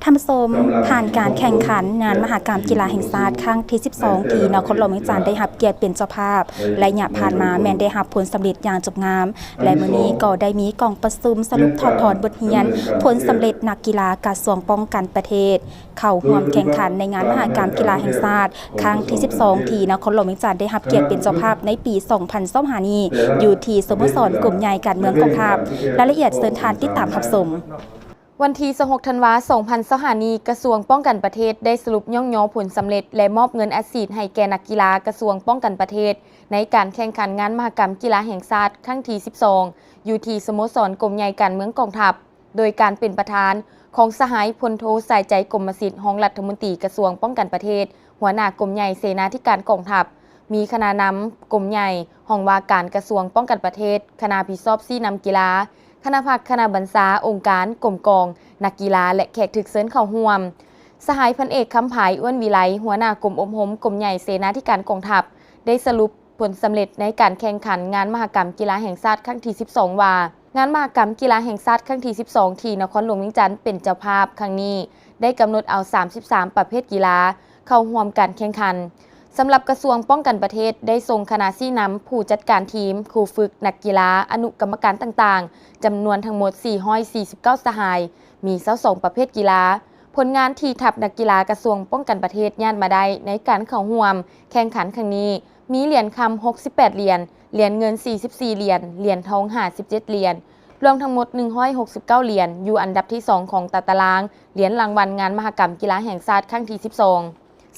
ທ່ານຜູ້ຊົມ, ຜ່ານການແຂ່ງຂັນງານມະຫະກຳກິລາແຫ່ງຊາດຄັ້ງທີສິບສອງ ທີ່ນະຄອນຫຼວງວຽງຈັນໄດ້ຮັບກຽດເປັນເຈົ້າພາບ, ໄລຍະຜ່ານມາແມ່ນໄດ້ຮັບຜົນສຳເລັດຢ່າງຈົບງາມ ແລະ ມື້ນີ້ກໍໄດ້ມີກອງປະຊຸມສະຫຼຸບຖອດຖອນບົດຮຽນຜົນສຳເລັດນັກກິລາກະຊວງປ້ອງກັນປະເທດ ເຂົ້າຮ່ວມແຂ່ງຂັນໃນງານມະຫະກຳກິລາແຫ່ງຊາດຄັ້ງທີສິບສອງ ທີ່ນະຄອນຫຼວງວຽງຈັນໄດ້ຮັບກຽດເປັນເຈົ້າພາບໃນປີສອງພັນຊາວຫ້ານີ້ ຢູ່ທີ່ສະໂມສອນກົມໃຫຍ່ການເມືອງກອງທັບ. ລາຍລະອຽດເຊີນທ່ານຕິດຕາມຮັບຊົມ. ວັນທີຊາວຫົກ ທັນວາ ສອງພັນຊາວຫ້ານີ້, ກະຊວງປ້ອງກັນປະເທດໄດ້ສະຫຼຸບຍ້ອງຍໍຜົນສຳເລັດ ແລະ ມອບເງິນອັດສີດໃຫ້ແກ່ນັກກິລາກະຊວງປ້ອງກັນປະເທດ ໃນການແຂ່ງຂັນງານມະຫະກຳກິລາແຫ່ງຊາດຄັ້ງທີສິບສອງ ຢູ່ທີ່ສະໂມສອນກົມໃຫຍ່ການເມືອງກອງທັບ ໂດຍການເປັນປະທານຂອງສະຫາຍ ພົນໂທ ສາຍໃຈ ກົມມະສິດ ຮອງລັດຖະມົນຕີກະຊວງປ້ອງກັນປະເທດ, ຫົວໜ້າກົມໃຫຍ່ເສນາທິການກອງທັບ, ມີຄະນະນຳກົມໃຫຍ່, ຫ້ອງວ່າການກະຊວງປ້ອງກັນປະເທດ, ຄະນະຮັບຜິດຊອບຊີ້ນຳກິລາ, ຄະນະພັກ, ຄະນະບັນຊາ, ອົງການ, ກົມກອງ, ນັກກິລາ ແລະ ແຂກຖືກເຊີນເຂົ້າຮ່ວມ. ສະຫາຍ ພັນເອກ ຄຳຜາຍ ອ້ວນວິໄລ ຫົວໜ້າກົມອົບຮົມກົມໃຫຍ່ເສນາທິການກອງທັບ ໄດ້ສະຫຼຸບ ຜົນສຳເລັດໃນການແຂ່ງຂັນງານມະຫະກຳກິລາແຫ່ງຊາດຄັ້ງທີສິບສອງວ່າ, ງານມະຫະກຳກິລາແຫ່ງຊາດຄັ້ງທີສິບສອງ ທີ່ນະຄອນຫຼວງວຽງຈັນເປັນເຈົ້າພາບຄັ້ງນີ້ ໄດ້ກຳນົດເອົາສາມສິບສາມປະເພດກິລາເຂົ້າຮ່ວມການແຂ່ງຂັນ. ສຳລັບກະຊວງປ້ອງກັນປະເທດໄດ້ສົ່ງຄະນະຊີ້ນຳ, ຜູ້ຈັດການທີມ, ຄູຝຶກ, ນັກກິລາ, ອະນຸກຳມະການຕ່າງໆ ຈຳນວນທັງໝົດສີ່ຮ້ອຍສີ່ສິບເກົ້າສະຫາຍ, ມີຊາວສອງປະເພດກິລາ. ຜົນງານທີ່ທັບນັກກິລາກະຊວງປ້ອງກັນປະເທດຍາດມາໄດ້ໃນການເຂົ້າຮ່ວມແຂ່ງຂັນຄັ້ງນີ້ ມີຫຼຽນຄຳຫົກສິບແປດຫຼຽນ, ຫຼຽນເງິນສີ່ສິບສີ່ຫຼຽນ, ຫຼຽນທອງຫ້າສິບເຈັດຫຼຽນ, ລວມທັງໝົດໜຶ່ງຮ້ອຍຫົກສິບເກົ້າຫຼຽນ, ຢູ່ອັນດັບທີສອງຂອງຕາຕະລາງຫຼຽນລາງວັນງານມະຫະກຳກິລາແຫ່ງຊາດຄັ້ງທີສິບສອງ.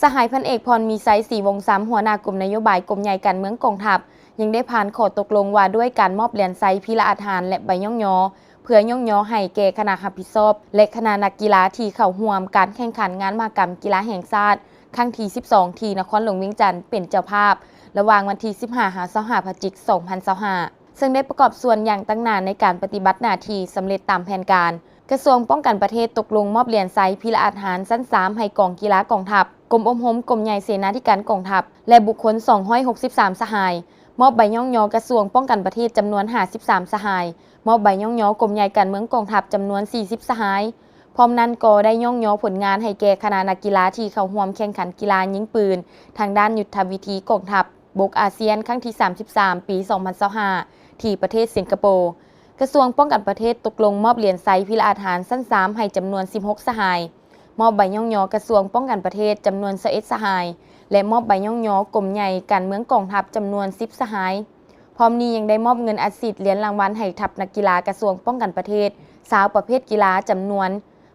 ສະຫາຍ ພັນເອກ ພອນມີໄຊ ສີວົງຊຳ ຫົວໜ້າກົມນະໂຍບາຍກົມໃຫຍ່ການເມືອງກອງທັບ ຍັງໄດ້ຜ່ານຂໍ້ຕົກລົງວ່າດ້ວຍການມອບຫຼຽນໄຊພີລະອາດຫານ ແລະ ໃບຍ້ອງຍໍ ເພື່ອຍ້ອງຍໍໃຫ້ແກ່ຄະນະຮັບຜິດຊອບ ແລະ ຄະນະນັກກິລາທີ່ເຂົ້າຮ່ວມການແຂ່ງຂັນງານມະຫະກຳກິລາແຫ່ງຊາດຄັ້ງທີສິບສອງ ທີ່ນະຄອນຫຼວງວຽງຈັນເປັນເຈົ້າພາບ ລະຫວ່າງວັນທີສິບຫ້າ ຫາ ຊາວຫ້າ ພະຈິກ ສອງພັນຊາວຫ້າ ເຊິ່ງໄດ້ປະກອບສ່ວນຢ່າງຕັ້ງໜ້າໃນການປະຕິບັດໜ້າທີ່ສຳເລັດຕາມແຜນການ. ກະຊວງປ້ອງກັນປະເທດຕົກລົງມອບຫຼຽນໄຊພີລະອາດຫານຊັ້ນສາມໃຫ້ກອງກິລາກອງທັບ, ກົມອົບຮົມກົມໃຫຍ່ເສນາທິການກອງທັບ ແລະ ບຸກຄົນສອງຮ້ອຍຫົກສິບສາມສະຫາຍ, ມອບໃບຍ້ອງຍໍກະຊວງປ້ອງກັນປະເທດຈຳນວນຫ້າສິບສາມສະຫາຍ, ມອບໃບຍ້ອງຍໍກົມໃຫຍ່ການເມືອງກອງທັບຈຳນວນສີ່ສິບສະຫາຍ. ພ້ອມນັ້ນກໍໄດ້ຍ້ອງຍໍຜົນງານໃຫ້ແກ່ຄະນະນັກກິລາທີ່ເຂົ້າຮ່ວມແຂ່ງຂັນກິລາຍິງປືນທາງດ້ານຍຸດທະວິທີກອງທັບ ບົກອາຊຽນຄັ້ງທີສາມສິບສາມ ປີສອງພັນຊາວຫ້າ ທີ່ປະເທດສິງກະໂປ. ກະຊວງປ້ອງກັນປະເທດຕົກລົງມອບຫຼຽນໄຊພີລະອາດຫານຊັ້ນສາມໃຫ້ຈຳນວນສິບຫົກສະຫາຍ, ມອບໃບຍ້ອງຍໍກະຊວງປ້ອງກັນປະເທດຈຳນວນຊາວເອັດສະຫາຍ ແລະ ມອບໃບຍ້ອງຍໍກົມໃຫຍ່ການເມືອງກອງທັບຈຳນວນສິບສະຫາຍ. ພ້ອມນີ້ຍັງໄດ້ມອບເງິນອັດສີດຫຼຽນລາງວັນໃຫ້ທັບນັກກິລາກະຊວງປ້ອງກັນປະເທດຊາວປະເພດກິລາຈຳນວນ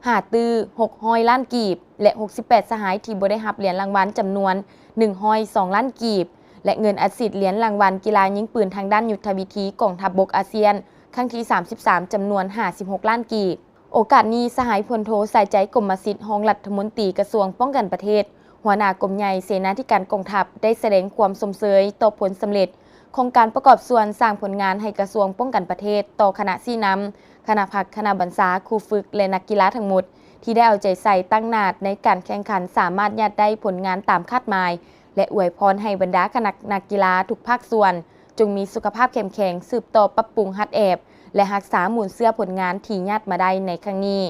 ຫ້າຕື້ ຫົກຮ້ອຍລ້ານກີບ ແລະ ຫົກສິບແປດສະຫາຍທີ່ບໍ່ໄດ້ຮັບຫຼຽນລາງວັນຈຳນວນໜຶ່ງຮ້ອຍສອງລ້ານກີບ ແລະ ເງິນອັດສີດຫຼຽນລາງວັນກິລາຍິງປືນທາງດ້ານຍຸດທະວິທີກອງທັບບົກອາຊຽນຄັ້ງທີສາມສິບສາມ ຈຳນວນຫ້າສິບຫົກລ້ານກີບ. ໂອກາດນີ້ ສະຫາຍ ພົນໂທ ສາຍໃຈ ກົມມະສິດ ຮອງລັດຖະມົນຕີກະຊວງປ້ອງກັນປະເທດ ຫົວໜ້າກົມໃຫຍ່ເສນາທິການກອງທັບ ໄດ້ສະແດງຄວາມຊົມເຊີຍຕໍ່ຜົນສຳເລັດຂອງການປະກອບສ່ວນສ້າງຜົນງານໃຫ້ກະຊວງປ້ອງກັນປະເທດ, ຕໍ່ຄະນະຊີ້ນຳ, ຄະນະພັກ, ຄະນະບັນຊາ, ຄູຝຶກ ແລະ ນັກກິລາທັງໝົດ ທີ່ໄດ້ເອົາໃຈໃສ່ຕັ້ງໜ້າໃນການແຂ່ງຂັນ ສາມາດຍາດໄດ້ຜົນງານຕາມຄາດໝາຍ ແລະ ອວຍພອນໃຫ້ບັນດາຄະນະນັກກິລາທຸກພາກສ່ວນ ຈົ່ງມີສຸຂະພາບເຂັ້ມແຂງ, ສືບຕໍ່ປັບປຸງຫັດແອບ ແລະ ຮັກສາມູນເຊື້ອຜົນງານທີ່ຍາດມາໄດ້ໃນຄັ້ງນີ້.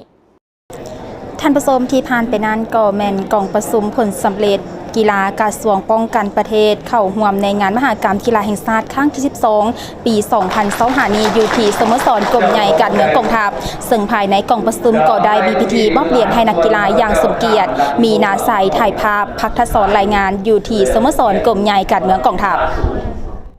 ທ່ານຜູ້ຊົມ, ທີ່ຜ່ານໄປນັ້ນກໍແມ່ນກອງປະຊຸມຜົນສຳເລັດກິລາກະຊວງປ້ອງກັນປະເທດ ເຂົ້າຮ່ວມໃນງານມະຫະກຳກິລາແຫ່ງຊາດຄັ້ງທີສິບສອງ ປີສອງພັນຊາວຫ້ານີ້ ຢູ່ທີ່ສະໂມສອນກົມໃຫຍ່ກາດເມືອງກອງທັບ, ເຊິ່ງພາຍໃນກອງປະຊຸມກໍໄດ້ມີພິທີມອບຫຼຽນໃຫ້ນັກກິລາຢ່າງສົມກຽດ, ມີນາໄຊ ຖ່າຍພາບ, ພັກທະສອນ ລາຍງານ ຢູ່ທີ່ສະໂມສອນກົມໃຫຍ່ກາດເມືອງກອງທັບ.